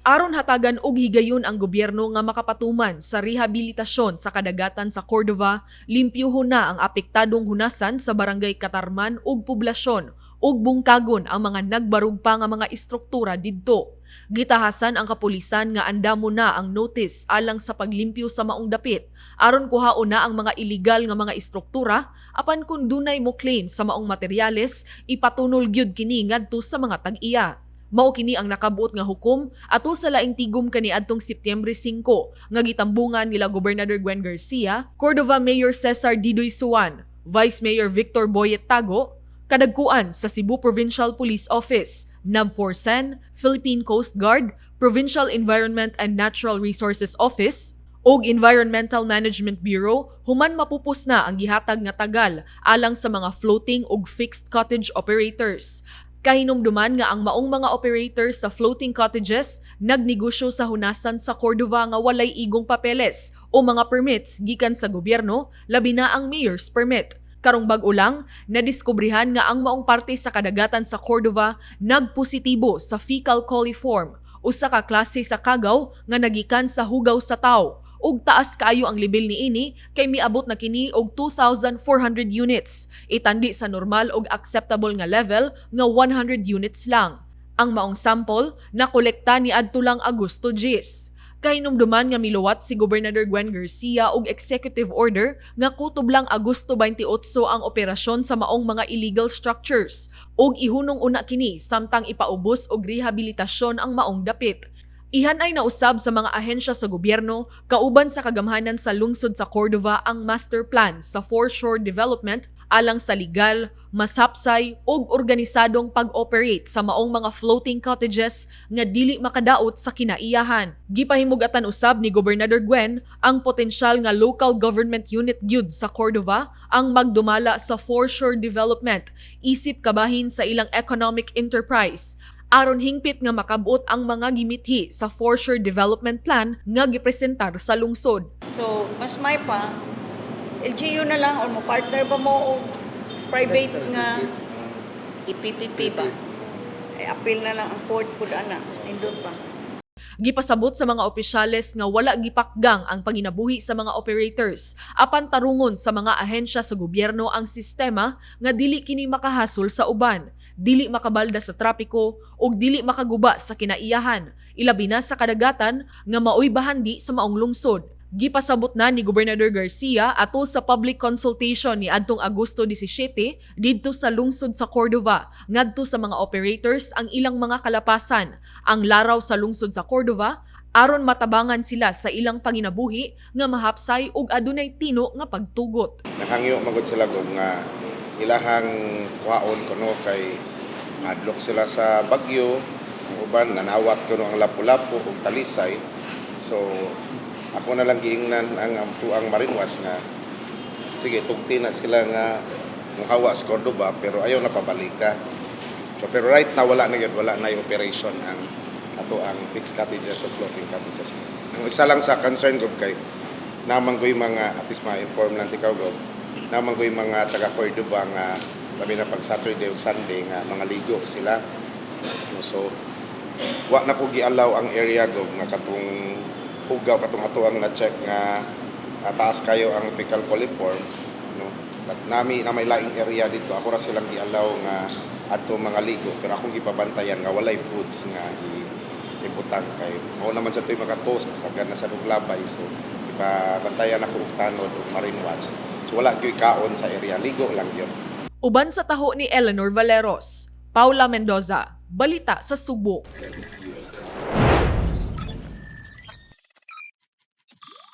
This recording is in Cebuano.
Aron hatagan og higayon ang gobyerno nga makapatuman sa rehabilitasyon sa kadagatan sa Cordova, limpyuhon na ang apektadong hunasan sa Barangay Katarman ug poblasyon ug bungkagon ang mga nagbarug pa nga mga istruktura didto. Gitahasan ang kapulisan nga andamo na ang notice alang sa paglimpyo sa maong dapit aron kuhaon na ang mga iligal nga mga istruktura, apan kung dunay mo claim sa maong materyales, ipatunol gyud kini ngadto sa mga tag-iya. Mao kini ang nakabuot nga hukom ato sa laing tigom kaniadtong Setyembre 5 nga gitambungan nila Gobernador Gwen Garcia, Cordova Mayor Cesar Didoy Suan, Vice Mayor Victor Boyet Tago, kadagkuan sa Cebu Provincial Police Office, NAVFORCEN, Philippine Coast Guard, Provincial Environment and Natural Resources Office, ug Environmental Management Bureau human mapupos na ang gihatag nga tagal alang sa mga floating ug fixed cottage operators. Kahinumduman nga ang maong mga operators sa floating cottages nagnegosyo sa hunasan sa Cordova nga walay igong papeles o mga permits gikan sa gobyerno, labi na ang mayor's permit. Karong bag-o lang, nadiskubrihan nga ang maong parte sa kadagatan sa Cordova nagpositibo sa fecal coliform, usa ka klase sa kagaw nga nagikan sa hugaw sa tawo, ug taas kaayo ang level niini kay miabot na kini og 2,400 units itandi sa normal ug acceptable nga level nga 100 units lang. Ang maong sample nakolekta ni adto lang Agosto 10. Kahinumduman nga miluwat si Gobernador Gwen Garcia og executive order nga kutob lang Agosto 28 ang operasyon sa maong mga illegal structures ug ihunong una kini samtang ipaubos og rehabilitasyon ang maong dapit. Ihanay na usab sa mga ahensya sa gobyerno kauban sa kagamhanan sa lungsod sa Cordova ang master plan sa foreshore development alang sa legal, masapsay ug organisadong pag-operate sa maong mga floating cottages nga dili makadaot sa kinaiyahan. Gipahimugatan usab ni Gobernador Gwen ang potensyal nga local government unit gyud sa Cordova ang magdumala sa foreshore development isip kabahin sa ilang economic enterprise aron hingpit nga makabot ang mga gimithi sa foreshore development plan nga gipresentar sa lungsod. So, mas may pa, LGU na lang or mo partner ba mo o private nga i-PPP ba? Ay, appeal na lang ang port pud ana, mas nindot pa. Gipasabot sa mga opisyales nga wala gipakgang ang panginabuhi sa mga operators apan tarungon sa mga ahensya sa gobyerno ang sistema nga dili kini makahasol sa uban, dili makabalda sa trapiko ug dili makaguba sa kinaiyahan, ilabi na sa kadagatan nga maoy bahandi sa maong lungsod. Gipasabot na ni Gobernador Garcia atol sa public consultation ni adtong Agosto 17 didto sa lungsod sa Cordova ngadto sa mga operators ang ilang mga kalapasan, ang laraw sa lungsod sa Cordova aron matabangan sila sa ilang panginabuhi nga mahapsay ug adunay tino nga pagtugot. Nakangyo magod sila og nga ilahang kuhaon kuno kay adlok sila sa bagyo, ang uban nanawat kuno ang lapu-lapu ug talisay. So ako na lang giingnan ang tuang Marine Watch nga sige, tugti na sila nga muhawa sa Cordova pero ayaw na pabalika. So pero right now wala na yun, wala na yung operation ang ato ang fixed cottages o floating cottages. Ang isa lang sa concern ko kay naman ko yung mga, at least ma-inform lang ikaw, Gob, naman ko yung mga taga Cordova nga labi na pag Saturday o Sunday nga mga ligo sila. So wa na ko gi-allow ang area, Gob, nga katong hugaw, katong ato ang na-check nga taas kayo ang fecal coliform, no? But nami na may laing area dito, ako ra silang gi-allow nga adto mga ligo pero akong gipabantayan nga walay foods nga ibutang kay mao naman sa to'y maka-cause masagan na sa labay. So ipabantayan ako og tanod og Marine Watch, so wala gyud kaon sa area, ligo lang gyud. Uban sa taho ni Eleanor Valeros, Paula Mendoza, Balita sa Sugbo.